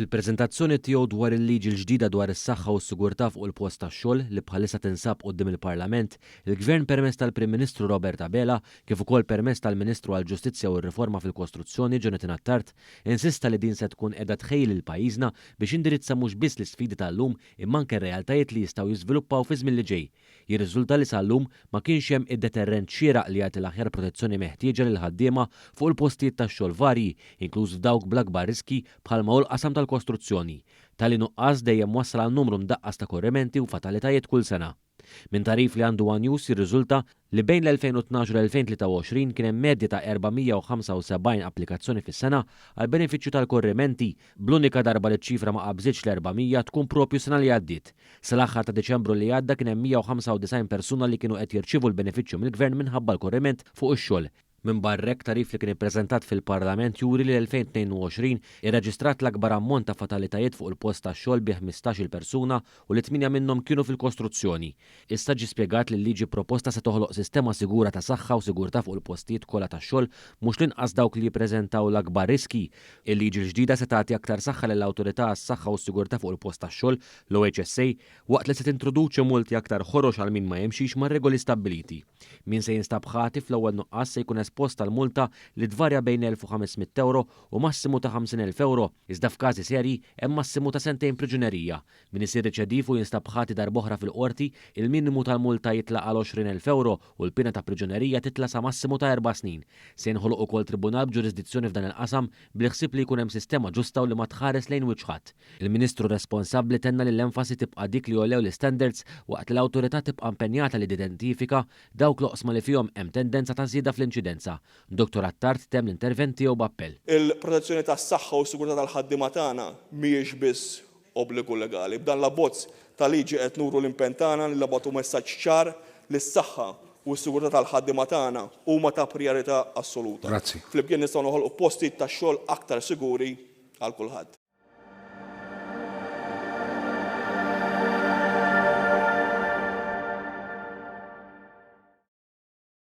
Fil-preżentazzjoni tiegħu dwar il-liġi l-ġdida dwar is-saħħa u s-sigurtà fuq il-post tax-xogħol li bħalissa tinsab quddiem il-Parlament, il-Gvern permezz tal-Prim Ministru Robert Abela kif ukoll permezz tal-Ministru għall-Ġustizzja u r-Riforma fil-Kostruzzjoni Jonathan Attard insista li din se tkun qiegħda tħejji lil pajjiżna biex jindirizza mhux biss l-isfidi tal-lum imma anke r-realtajiet li jistgħu jiżviluppaw fiż-żmien li ġej. Jirriżulta li sal-lum ma kienx hemm id-deterrent xieraq li jagħti l-aħjar protezzjoni meħtieġa lill-ħaddiema fuq il-postijiet tax-xogħol varji, inkluż f'dawk bl-akbar riskji bħalma hu l-qasam tal-kostruzzjoni. Tali nuqqas dejjem wassal għal numru mdaqqas ta' korrimenti u fatalitajiet kull sena. Minn tagħrif li għandu one News jirriżulta li bejn l-2012 u l-2023 kien hemm medja ta' 475 applikazzjoni fis-sena għall-benefiċċju tal-korrimenti, bl-unika darba li ċ-ċifra ma qabżitx l-400 tkun proprju s-sena li għaddiet. Sal-aħħar ta' Diċembru li għadda kien hemm 195 persuna li kienu qed jirċievu l-benefiċċju mill-Gvern minħabba l-korriment fuq ix-xogħol. Minbarra hekk, tagħrif li kien ippreżentat fil-Parlament juri li l-2022 irreġistrat l-akbar ammont ta' fatalitajiet fuq il-post tax-xogħol bi ħmistax-il persuna u li tmienja minnhom kienu fil-kostruzzjoni. Issa ġie spjegat li l-liġi proposta se toħloq sistema sigura ta' saħħa u sigurtà fuq il-postijiet kollha tax-xogħol mhux l-inqas dawk li jippreżentaw l-akbar riskji. Il-liġi l-ġdida se tagħti aktar saħħa lill-Awtorità għas-Saħħa u s-Sigurtà fuq il-Post tax-Xogħol, l-OHSA, waqt li se tintroduċi multi aktar ħorox għal min ma jimxix mar-regoli stabbiliti. Min se jinstab ħati fl-ewwel nuqqas se jkun espost għal multa li tvarja bejn 1,500 ewro u massimu ta' 50,000 ewro, iżda f'każi serji hemm massimu ta' sentejn priġunerija. Min isir riċediv u jinstab ħati darb'oħra fil-Qorti, il-minimu tal-multa jitla' għal 20,000 ewro u l-piena ta' priġunerija titla' sa massimu ta' erba' snin. Se jinħoloq ukoll tribunal b'ġurisdizzjoni f'dan il-qasam bil-ħsieb li jkun hemm sistema ġusta u li ma tħares lejn wiċċ ħadd. Il-Ministru responsabbli tenna li l-enfasi tibqa' dik li jogħlew l-istandards waqt li l-Awtorità tibqa' impenjata li tidentifika dawk l-oqsma li fihom hemm tendenza ta' żieda fl-inċidenza. Dottor Attard temm l-intervent tiegħu b'appell. Il-protezzjoni tas-saħħa u s-sigurtà tal-ħaddiema tagħna mhijiex biss obbligu legali. B'dan l-abbozz ta' liġi qed nuru l-impenn tagħna li nibagħtu messaġġ ċar li s-saħħa u s-sigurtà tal-ħaddiema tagħna huma ta' prijorità assoluta. Grazzi. Flimkien nistgħu noħolqu postijiet tax-xogħol aktar siguri għal kulħadd.